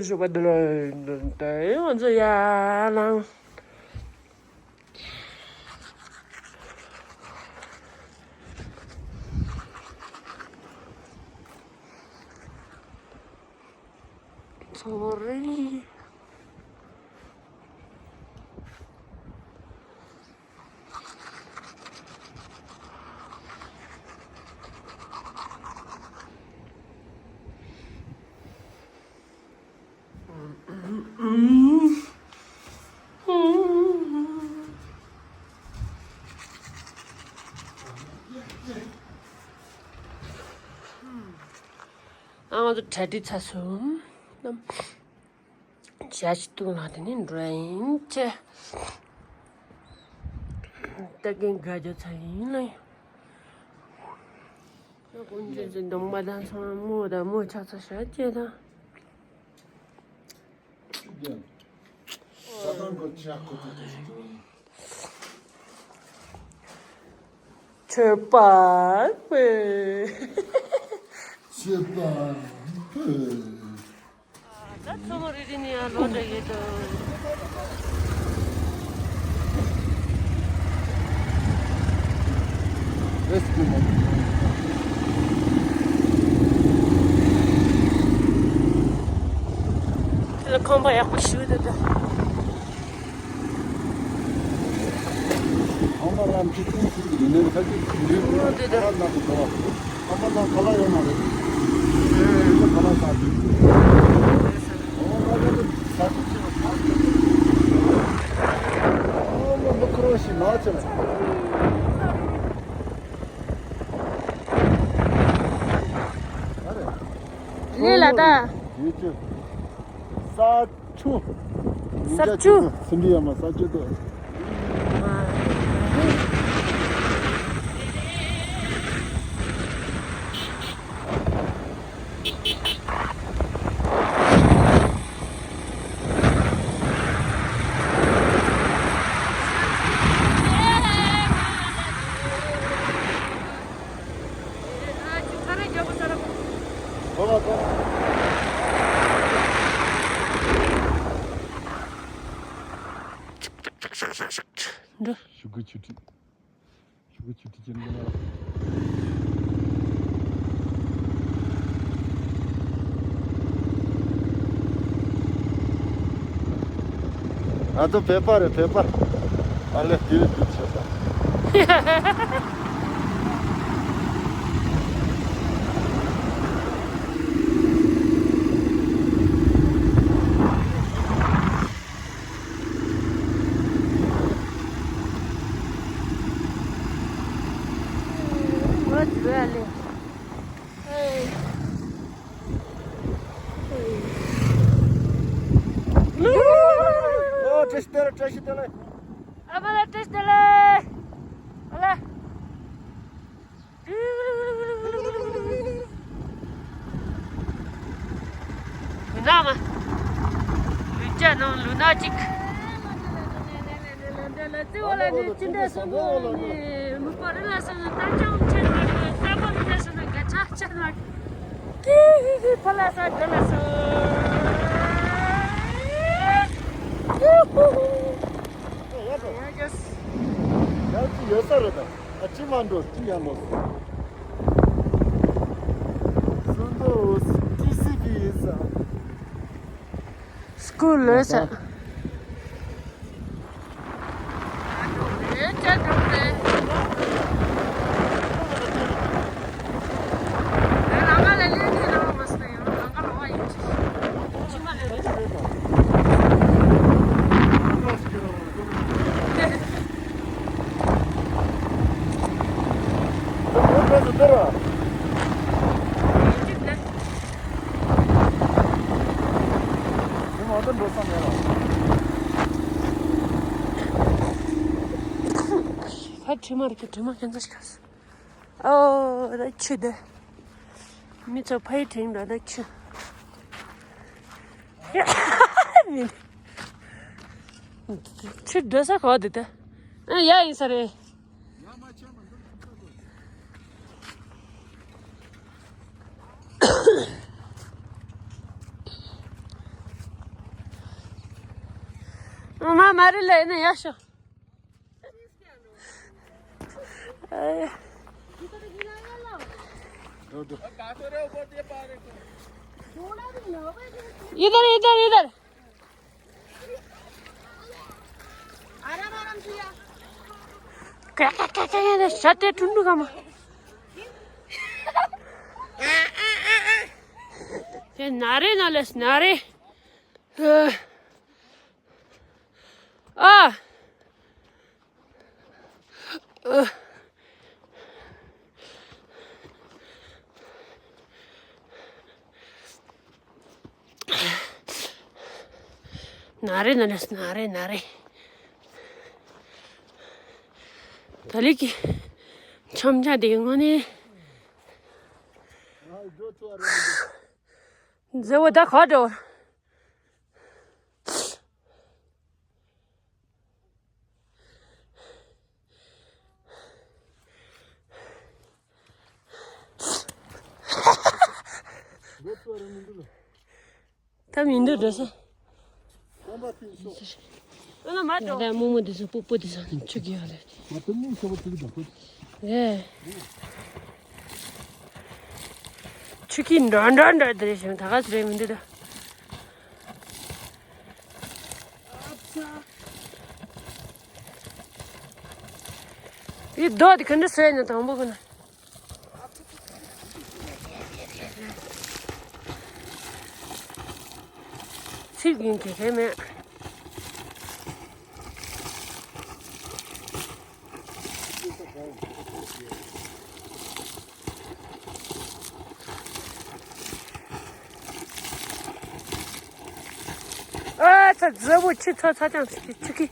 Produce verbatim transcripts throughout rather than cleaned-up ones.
ཞོགས་པ་འདི་ལ་ང་ཚོ་ཡར་ལངས། ཚོ་རེད། ཨ་ང་ཚོ་གྲ་སྒྲིག་ཚར་སོང་། ཞག་ཅིག་བཏུང་ལ་དེ་ནས་འགྲོ་ཡིན་ཅེ། ད་གིན་དགའ་རྒྱུ་ཚ་ཡིན་ལ་ཡིན། ད་ཀུན་གྱིས་ཀྱི་གདོང་པ་དང་ཚང་མ་མོ་དང་མོ་ཆགས་ཚ་ཞག་ཅེ་དང་། ཆོས་པ་པོ། ཆོས་པ་པོ། ད་ཚོ་མོ་རེ་རེ་ནས་ཡང་ལོ་འདྲ་ཡོད་དོ། ཁོམ་པ་ཡག་པོ་ཞུ་འདུག་ད། ཨ་མ་ལམ་གྱི་ཁྱིམ་ཚུལ་གྱི་ནས་ཁ་ཅིག་ཁྱིམ་རེ་ཁོ་དེ་དེ་ཁ་ལ་ནག་པོ་འགྲོ་བ། ཨ་མ་ལམ་ཁ་ལ་ཡོད་མ་རེད། ཁ་ལ་ས་དུས། ཨོ་ང་ལ་ས་དུས་ཆེ་བ་ཁ་ཅིག་ཨོ་མ་མི་ཁོ་རོ་ཞིག་ནག་ཆེ་ལ། ཨ་རེད། ལས་ལ་ད། ཡོད་ཅེ། ས་ཆུ། ས་ཆུ། སིན་དི་ཡ་མ་ས་ཆུ་དེ། འདི། ཞུ་གུ་ཆུ་ཁྲི། ཞུ་གུ་ཆུ་ཁྲི་ཅན་འདི་ལ། ང་ཚོ་བོད་པ་རེད་བོད་པ། ཨ་ལེ་དེ་རེད་དེ་བྱས་ས། ཨོ་བཀྲ་ཤིས་བདེ་ལེགས། བཀྲ་ཤིས་བདེ་ལེགས། ཨ་མ་ལགས་བཀྲ་ཤིས་བདེ་ལེགས། ཨ་ལ། ལུས་ནག་མ། ལུས་ལྕགས་ནང་ལུས་ནག་ཅིག་ལ་ཙི་བ་ལ་ནི་ཅི་འདྲ་སོང་གོ་ནི་མི་པ་རི་ལ་སོང་ན་ད་ཅང་ཆེན་མ་རེད། ས་པ་རི་ལ་སོང་ན་ག་ཆ་ཆེན་མ་རེད། ཀི་ཧི་ཧི་ཕ་ལ་ས་དག་ལ་སོང་། ཡ་ཅི་ཡོད་ས་རེད་ད། ཨ་ཅི་མ་འགྲོ་ཅི་ཡང་འགྲོ། སུ་འདོ་ཊི་སི་བི་ཡིན་ས། སྐུ་ལོས་ས། ད་དྲི་མ་རེད་དྲི་མ་ཁྱེད་ཚོ་ཤ། ཨོ་ད་ཆུ་དེ། མི་ཚོ་ཕ་ཡི་དྲིན་འགྲོ་ད་ཆུ། མི། ཆུ་འགྲོ་ས་གོ་དེ་ད། ཨ་ཡ་ཡིན་ས་རེད། हमारे लेने या शो। इधर, इधर, इधर। आराम, आराम से या। क्या, क्या, क्या, क्या, क्या, शट है टुन्नू का मां। ये नारे ना लेस, नारे। ཨ། ཨ། ན་རེ་ན་རེ་ན་རེ་ན་རེ། ད་ལི་ཀི་འཆམ་ཆ་དེ་དངོས་གནས། མཛེས་པོ་ད་ག་འགྲོ། ད་མི་འདུག་འགྲོ་ས། ཨ་ན་མ་འགྲོ། ད་རྨོ་མོ་དེ་ཚོ་སྤུ་སྤུ་དེ་ཚོ་ཆུ་གི་ཡོད་རེད། མ་ཏུ་མིན་ཆོག་པ་ཆུ་གི་དང་པོ། ཨེ། ཆུ་ཁྱི་འདྲ་འདྲ་འདྲ་དེ་རེད་ཞིང་ད་ག་ཚོད་རེད་མི་འདུག་ད། འདི་རྡོ་དེ་ག་འདྲ་བཟོས་ནས་དང་པོ་ཁོ་ན། ཚིག་ཡིན་གེ་གེ་མེད། ཨ་ཚ་མཛེས་པོ་ཆུ་ཚ་ཚ་ཅང་ཆུ་ཁྱི།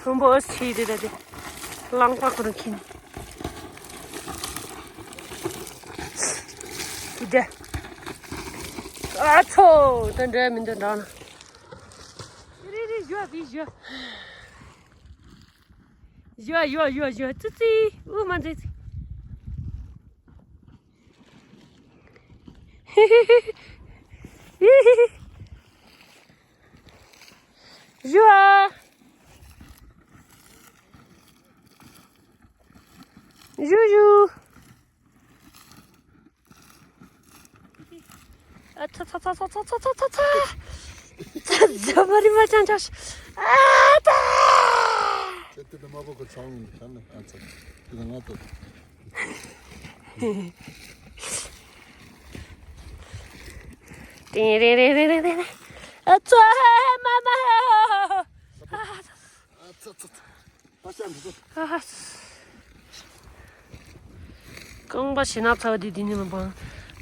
མཐོན་པོ་ཨོ་ཆི་དེ་ད་དེ། རླངས་པ་ཁོ་རང་ཁྱིམ། དེ་འདྲ། ཨ་ཚོ། ད་འདྲ་མི་འདུག་འདྲ་ན། རེ་རེ་ཞོ་བི་ཞོ། ཞོ་ཞོ་ཞོ་ཞོ་ཙི་ཙི། ཨུ་མ་ཙི་ཙི། ཞུ་ཨ། ཞུ་ཞུ། ཨ་ཚ་ཚ། ཚ་ཚ་མ་རི་མ་ཅང་ཅང་། ཨ་ཏ། ཁྱེད་དེ་དུ་མ་པོ་གི་ཚང་ཡིན་ཁ་ནས་ཨ་ཚ། དེ་ང་ཏོ། ཏེ་རེ་རེ་རེ་རེ་རེ། ཨ་ཚོ་ཧེ་མ་མ་ཧེ། ཨ་ཚ་ཚ་ཚ། ཨ་ཚ་ཚ་ཚ། ཨ་ཤ་འདི་ཚོ། ཨ་ཧ། རྐང་པ་ཞེ་ན་ཚ་བ་དེ་དེ་ནི་མ་པང་།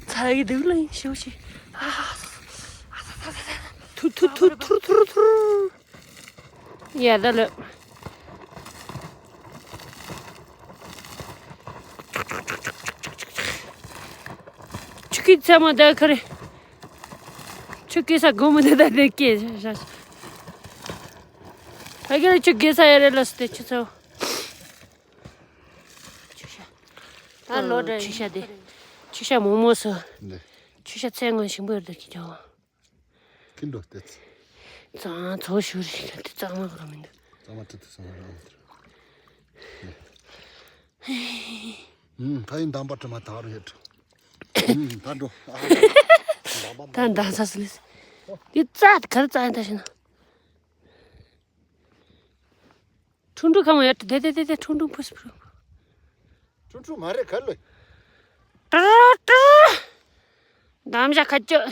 ཚ་གི་འདུག་ལ་ཡིན་ཤོག་ཤི། ཨ་ཧ། ཨ་ཚ་ཚ་ཚ་ཚ། ཐུར་ཐུར་ཐུར་ཐུར་ཐུར་ཐུར། ཡ་ད་ལོ། ཆུ་ཁྱི་ཚ་མོ་ད་ག་རེ། ཆུ་སྐྱེ་ས་སྒོ་མོ་དེ་ད་དེ་སྐྱེ་ཤ་ཤ། ད་ག་རེ་ཆུ་སྐྱེ་ས་ཡ་རེ་ལ་སུ་དེ་ཆུ་ཚ་བོ། ཆུ་ཤ། ད་ལོ་འདྲ་ཆུ་ཤ་དེ། ཆུ་ཤ་མོག་མོག་སོ། འདི། ཆུ་ཤ་ཚལ་ངོས་ཞིམ་པོ་ཡོད་དོ་ཁྱི་ཅག་ཁྱི་འགྲོ་སྟེ། གཙང་ཚོ་ཞུ་རེད་དེ་གཙང་མ་ག་ར་མི་འདུག་གཙང་མ་ཁྲི་ཐུག་སོང་རང་ཨུམ། ད་ཡིན་དམ་པ་དྲི་མ་དག་རུ་ཧེ་ཁྲི། ད་འགྲོ། ད་འདང་ས་སི་ལི་སི། འདི་རྩ་དེ་ག་རེ་རྩ་ཡིན་ད་ཤི་ན། ཁྲུང་ཁྲུང་ཁ་མོ་ཡར་དེ་དེ་དེ་དེ་ཁྲུང་ཁྲུང་ཕུ་སི་ཕུ། ཁྲུང་ཁྲུང་མ་རེད་ག་ལོས། ཏྲ་ཏྲ། འདམ་བྱ་ཁ་ཅོ།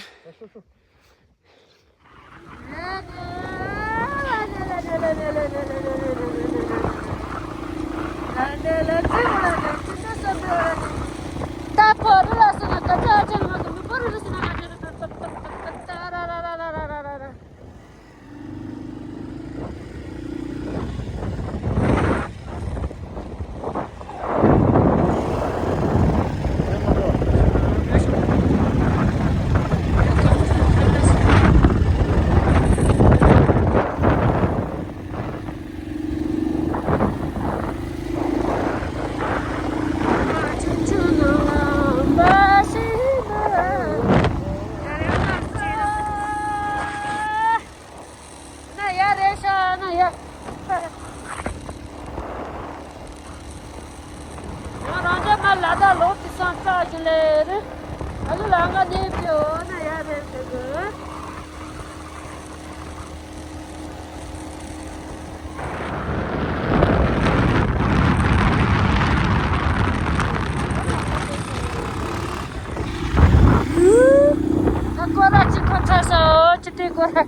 ད་ཕོ་རུ་ལ་སོང་ན་ད་ཚ་ཅན་མ་གི་མི་ཕོ་རུ་ལ་སོང་ན་ད་ད་ད་ད་ད་ད་ད་ད་ད་ད་ད་ད། དེ་སང་སྐྲག་གི་ལེ་རེད། ཨ་ལུ་ལ་ང་ནེ་བྱོ་ན་ཡ་རེད་དེ་གི། ད་སྐོར་ར་གཅིག་ཁོ་ཚ་སོ་ཅི་དེ་སྐོར་ར།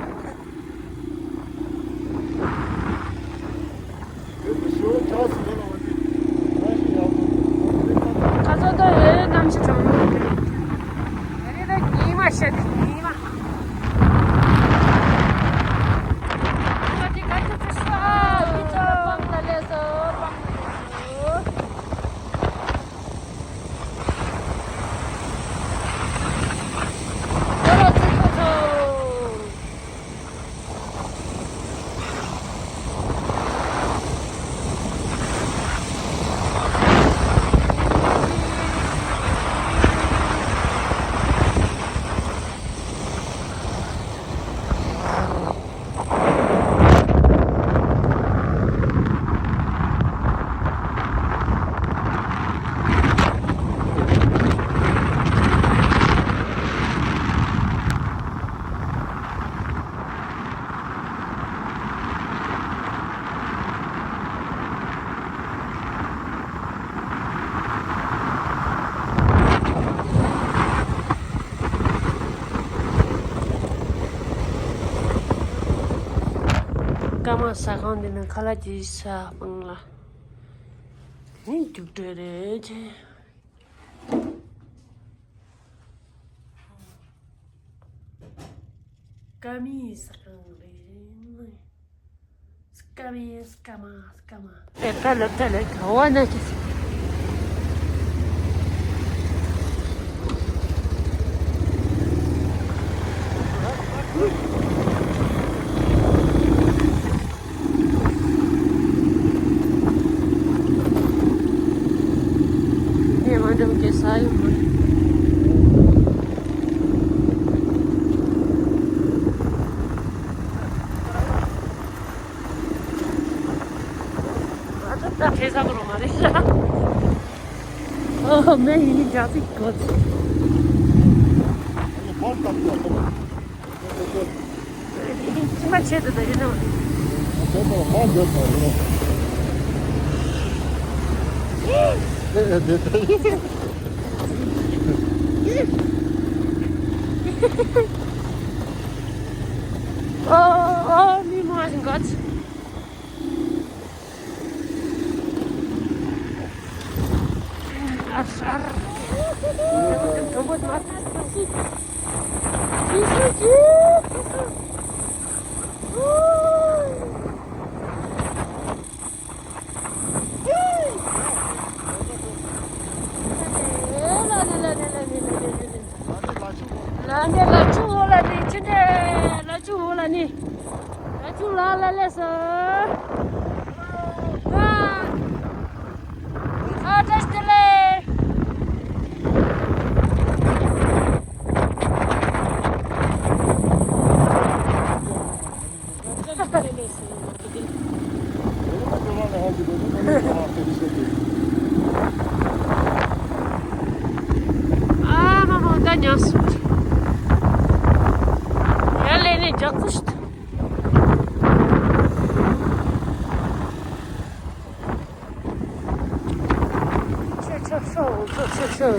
ཁ་སང་ད་ཨེ་གནམ་གཤིས་གྲང་མོ་རེད། ཨ་རེ་ད་ཉི་མ་ཤར་ཏེ་ཉི་མ། ཁ་ཅིག་ཁ་ཅིག་ཅི་ཤ་ཨི་ཅ་པང་ད་ལེ་སོ་པང་ད་ལེ་སོ། ཁོ་ར་ཅི་ཁོ་ཚོ། སྐར་མ་ཟ་ཁང་འདི་ནང་ཁ་ལག་ཅིག་ཟ་སྤང་ལ། ནི་རྒྱུགས་སྤྲོད་རེད་ཅེ། སྐར་མའི་ཟ་ཁང་རེད། སྐར་མའི་སྐར་མ་སྐར་མ། ཨེ་ཕ་ལ་ཕ་ལ་ག་བ་ན་ཅི། ངས་མ་འགྲོ་གི་ས་ཡོང་མ། ང་ཚོ་ད་ཁེ་ས་གོ་རོ་མ་རེད་ཤག་ཨོ་མེ་ཡིན་ནི་རྒྱ་ཚིག་གོ་ཚིག་ཅི་མ་བྱེད་དུ་ད་ཡིན་ནམ། Oh, oh, me more than God. ལ་ནི་ལ་ཆུ་འོ་ལ་ནི་ཆུ་འདྲ་ལ་ཆུ་འོ་ལ་ནི་ལ་ཆུ་ལ་ལ་ལས་སོ། ཨ་བཀྲ་ཤིས་བདེ་ལེགས། ཨ་མ་མ་ད་ཉམས་སོང་། ཡར་ལས་ནས་རྒྱག་ཚུལ་ཞིག་ཏུ། ཆོ་ཆོ་ཆོ་ཆོ་ཆོ་ཆོ།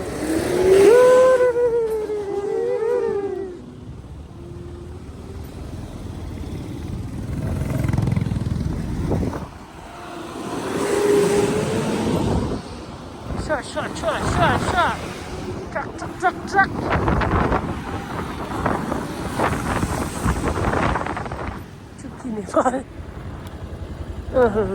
ཤ་ཤ་ཤ་ཤ་ཤ། ཀྲག་ཀྲག་ཀྲག་ཀྲག། ཆུ་ཁྱི་ནས་ཕར། ཨ་ཧ་ཧ།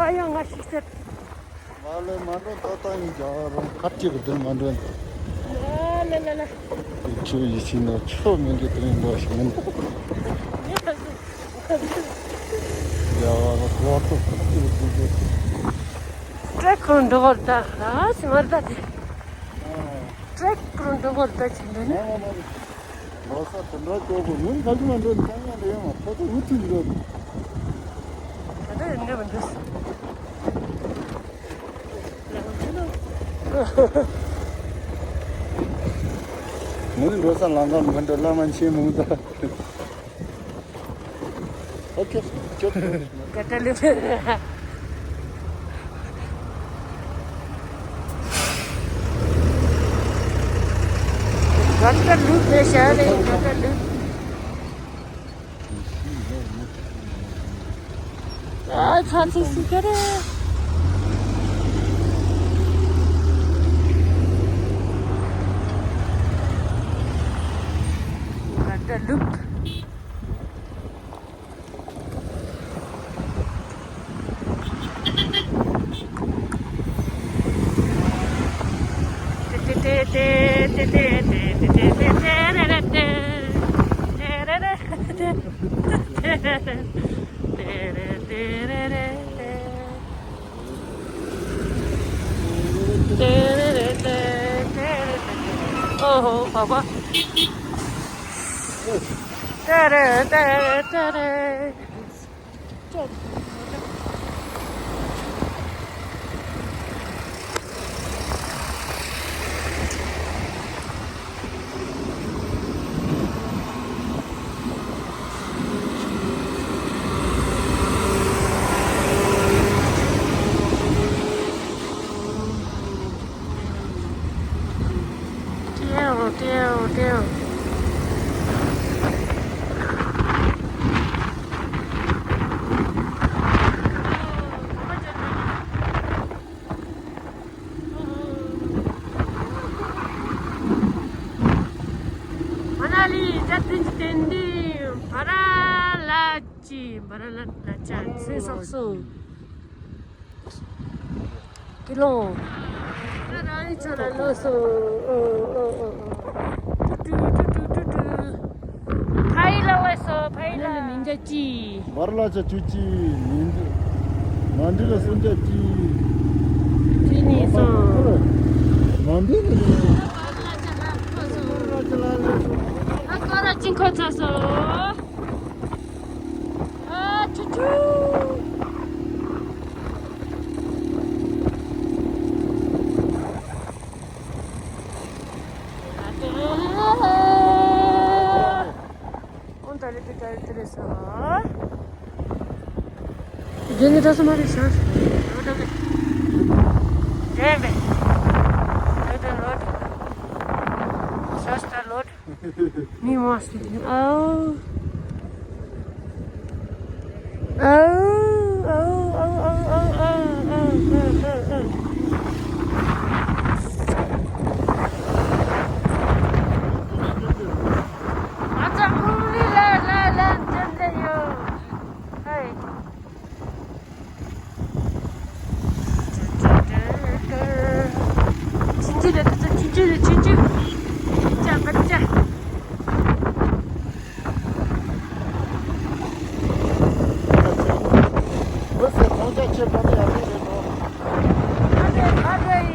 ཨ་ཡ་ང་ཞིག་ཟེར། ང་ལས་མ་འགྲོ་ད་ལྟ་ཡིན་རྒྱ་གར་རོང་ཁ་ཅིག་གི་དོན་མ་འགྲོ་ནི། ཨ་ལ་ལ་ལ། ཁྱོད་ཡིད་ཆེས་ན་ཆོ་མི་འདྲི་དོན་འགྲོ་ཞིག་མིན། རྒྱ་གར་རོང་ཁ་ཅིག་གི་དོན་འགྲོ། ཏྲེ་ཁོང་འགྲོ་བར་ད་ར་སི་མར་ད་དེ། ཀྲོང་ཧོར་ལྟ་ཆེན་པོ་ནི། ལོ་གསར་དེ་འདྲ་སྐྱོ་པོ་མུན་ག་གི་མ་འགྲོ་ནི་ཀྱང་ཡང་འདྲ་ཡོང་བ་ཐོ་ཐོ་འུ་ཐུག་འགྲོ། ད་ལྟ་ཡང་འདྲ་མི་འདུག་མུན་འགྲོ་ས་ལམ་ཁ་མི་འགྲོ་བླ་མ་མཆིམས་ཕུ་ད། ཨོ་ཁེ། ཅོབ། ག་ད་ལེ། ག་ད་ལུག་ལེ་ཤ་ལེ་ག་ད་ལུག་ཨ་ཚ་ཚིག་སི་ཀ་རེ། ག་ད་ལུག་ཨོ་ཧོ་བ་བ། ཏེ་རེ་ཏེ་རེ་ཏེ་རེ། ཏེའོ་ཏེའོ་ཏེའོ། མ་ན་ལི་རྒྱལ་སྤྱིའི་སྟེང་དུ་བ་ར་ལ་ཅི་བ་ར་ལ་ལ་ཅ་ཚེ་སོགས་སོ། ཀི་ལོ། ང་རང་ཚོ་ལ་ལོ་སོ། ཨོ་ཨོ་ཨོ་ཨོ། ཏུ་ཏུ་ཏུ་ཏུ་ཏུ་ཏུ། ཕ་ཡི་ལ་བས་སོ་ཕ་ཡི་ལ། ང་ལ་མིང་རྒྱ་ཅི། བར་ལ་ཆ་ཆུ་ཅི་མིང་རྒྱ། མ་འདི་ལ་སུན་རྒྱ་ཅི། ཅི་ནི་སོང་། མ་འདི་ལ་རེད། ཨ་ཀོ་ར་ཅི་འཁོར་ཚ་སོ། ཨ་ཆུ་ཆུ། ཨོ་ད་རེད་དེ་ད་རེད་དེ་རེད་ས། རྒྱན་ནི་ད་སོ་མ་རེད་ས། རེད་པས། རེད་པས། རེད་པས་ལོ། ས་སྟ་ལོ། མི་མ་སི་ཨའོ། ཨའོ། ཨའོ། ཨའོ། ཨ་ཙ་ཨུ་ལི་ལ་ལ་ལ་འདྲ་འདྲ་ཡོད། ཧེ། ཆུང་ཆུང་རེད། ད་ཆུང་ཆུང་རེད། ཆུང་ཆུང་ཅག་པ་ཅག་བུ་ཟེར་གང་ཅག་ཁྱེད་པ་ནི་ཡག་པོ་རེད་དོ། ཨ་རེ་ཨ་རེ།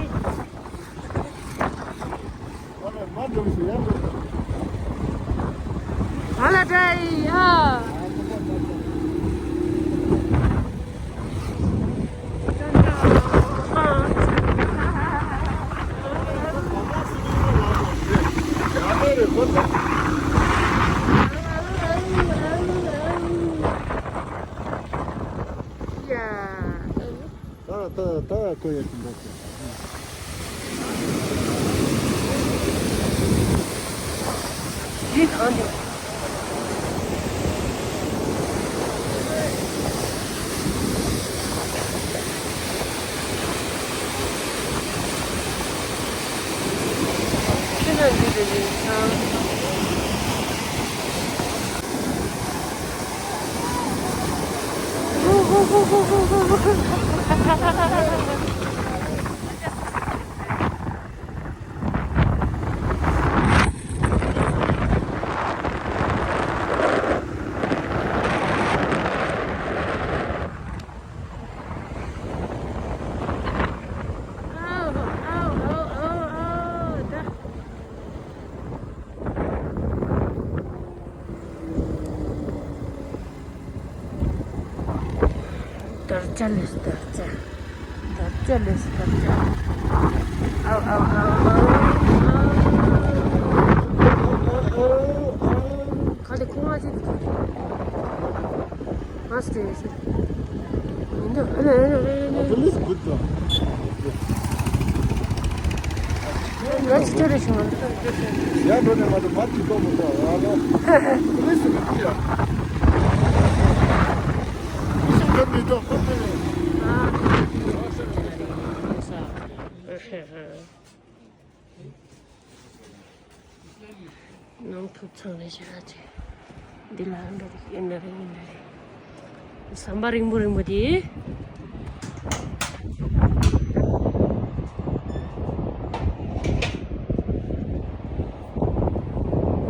ཨ་ལ་མ་འགྲོ་ཞིག་ཡང་འགྲོ། ཨ་ལ་ད་ཡི་ཨ། ད་ད་ད་ཁོ་ཡ་ཅིག་འདུག་ཟེར། འདི་གང་འདུག་ཁྱོད་ན་འདི་རེད་རེད་ཨང་། དར་ལྕག་ལས་སུ་དར་ལྕག་དར་ལྕག་ལས་སུ་དར་ལྕག་ཨའོ་ཨའོ་ཨའོ་ཨའོ། ག་ལེ་ཁོ་ང་ཅི་ང་སྟེ་ཡོད་ཤི། མི་འདུག་ཨ་ལེ་ཨ་ལེ་ཨ་ལེ་ཨ་ལེ། Police good though. ང་ཅི་ཅོ་རེ་བྱུང་། ཡ་འགྲོ་ནས་མ་གཏོགས་མ་ཅི་གཏོང་མི་འདུག་ཨ་ལོ། Police good ཡ། Police good མི་འདུག་ཁོ་ཚོ་ལས། ནང་ཐུབ་ཚང་རེ་ཞིག་ལ་ཅིག་འདི་ལ་འགྲོ་གི་ཡིན་ན་རེད་ཡིན་ན་རེད། ཟམ་པ་རིང་པོ་རིང་པོ་དེ།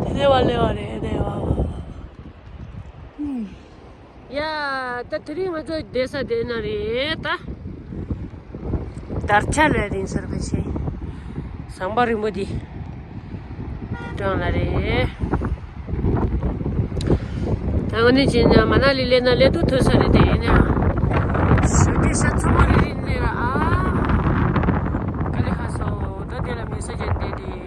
དེ་ལེ་བ་ལེ་བ་རེད་དེ་བ། ཡ། ད་དེ་རིང་ང་ཚོ་བསྡད་ས་དེ་ན་རེད་ད། དར་ཆ་ལས་རིང་ཟེར་བ་ཞིག་ཟམ་པ་རིང་པོ་འདི་གྲོང་ལ་རེད། ད་འོ་ནི་ཅི་ན་མ་ན་ལི་ལས་ན་ལས་དུ་ཐོས་ས་རེད་དེ་ཡིན་ན། ཞོ་ཏི་ཤ་ཚོ་མ་རེད་རིན་ནས་ར་ཨ། ཀ་ལི་ཧ་སོ་ད་དེ་ལ་མི་ས་ཅན་དེ་དེ།